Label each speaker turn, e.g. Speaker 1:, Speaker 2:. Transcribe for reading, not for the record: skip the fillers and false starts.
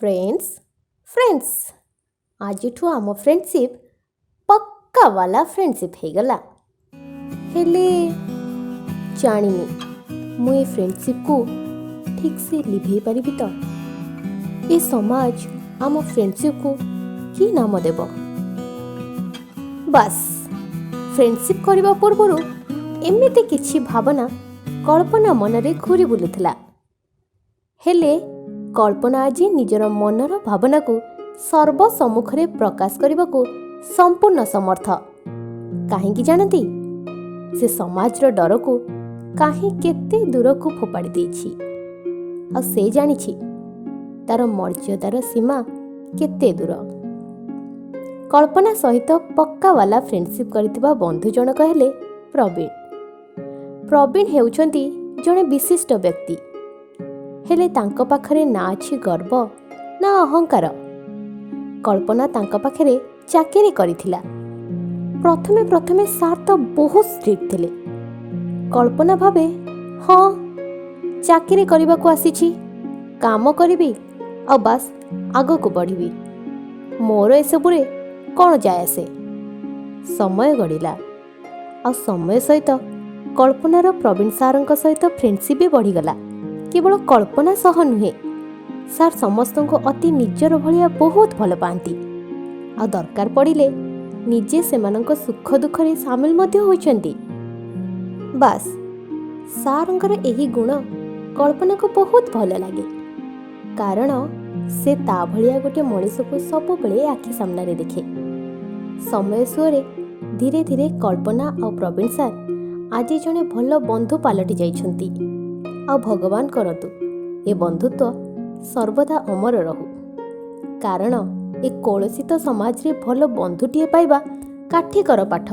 Speaker 1: Friends friends, ଆଜିଠୁ ଆମ friendship ପକ୍କାବାଲା friendship ହେଇଗଲା। ହେଲେ ଜାଣିନି ମୁଁ ଏ ଫ୍ରେଣ୍ଡସିପ୍କୁ ଠିକ୍ସେ ଲିଭେଇ ପାରିବି ତ? ଏ ସମାଜ ଆମ ଫ୍ରେଣ୍ଡସିପ୍କୁ କି ନାମ ଦେବ? ବାସ୍, ଫ୍ରେଣ୍ଡସିପ୍ କରିବା ପୂର୍ବରୁ ଏମିତି କିଛି ଭାବନା କଳ୍ପନା ମନରେ ଘୁରି ବୁଲୁଥିଲା। ହେଲେ କଳ୍ପନା ଆଜି ନିଜର ମନର ଭାବନାକୁ ସର୍ବସମ୍ମୁଖରେ ପ୍ରକାଶ କରିବାକୁ ସମ୍ପୂର୍ଣ୍ଣ ସମର୍ଥ। କାହିଁକି ଜାଣନ୍ତି? ସେ ସମାଜର ଡରକୁ କାହିଁ କେତେ ଦୂରକୁ ଫୋପାଡ଼ି ଦେଇଛି, ଆଉ ସେ ଜାଣିଛି ତାର ମର୍ଯ୍ୟାଦାର ସୀମା କେତେ ଦୂର। କଳ୍ପନା ସହିତ ପକ୍କାବାଲା ଫ୍ରେଣ୍ଡସିପ୍ କରିଥିବା ବନ୍ଧୁ ଜଣକ ହେଲେ ପ୍ରବୀଣ। ପ୍ରବୀଣ ହେଉଛନ୍ତି ଜଣେ ବିଶିଷ୍ଟ ବ୍ୟକ୍ତି। ହେଲେ ତାଙ୍କ ପାଖରେ ନା ଅଛି ଗର୍ବ ନା ଅହଙ୍କାର। କଳ୍ପନା ତାଙ୍କ ପାଖରେ ଚାକିରି କରିଥିଲା। ପ୍ରଥମେ ପ୍ରଥମେ ସାର୍ ତ ବହୁତ ଷ୍ଟ୍ରିକ୍ଟ ଥିଲେ। କଳ୍ପନା ଭାବେ, ହଁ, ଚାକିରି କରିବାକୁ ଆସିଛି, କାମ କରିବି ଆଉ ବାସ୍ ଆଗକୁ ବଢ଼ିବି, ମୋର ଏସବୁରେ କ'ଣ ଯାଏ ଆସେ? ସମୟ ଗଡ଼ିଲା, ଆଉ ସମୟ ସହିତ କଳ୍ପନାର ପ୍ରବୀଣ ସାରଙ୍କ ସହିତ ଫ୍ରେଣ୍ଡସିପ୍ ବି ବଢ଼ିଗଲା। କେବଳ କଳ୍ପନା ସହ ନୁହେଁ, ସାର୍ ସମସ୍ତଙ୍କୁ ଅତି ନିଜର ଭଳିଆ ବହୁତ ଭଲ ପାଆନ୍ତି, ଆଉ ଦରକାର ପଡ଼ିଲେ ନିଜେ ସେମାନଙ୍କ ସୁଖ ଦୁଃଖରେ ସାମିଲ ମଧ୍ୟ ହୋଇଛନ୍ତି। ବାସ୍, ସାରଙ୍କର ଏହି ଗୁଣ କଳ୍ପନାକୁ ବହୁତ ଭଲ ଲାଗେ, କାରଣ ସେ ତା ଭଳିଆ ଗୋଟେ ମଣିଷକୁ ସବୁବେଳେ ଆଖି ସାମ୍ନାରେ ଦେଖେ। ସମୟ ସୁଅରେ ଧୀରେ ଧୀରେ କଳ୍ପନା ଆଉ ପ୍ରବୀଣ ସାର୍ ଆଜି ଜଣେ ଭଲ ବନ୍ଧୁ ପାଲଟି ଯାଇଛନ୍ତି। ଆଉ ଭଗବାନ କରନ୍ତୁ ଏ ବନ୍ଧୁତ୍ୱ ସର୍ବଦା ଅମର ରହୁ, କାରଣ ଏ କଳୁଷିତ ସମାଜରେ ଭଲ ବନ୍ଧୁଟିଏ ପାଇବା କାଠିକର ପାଠ।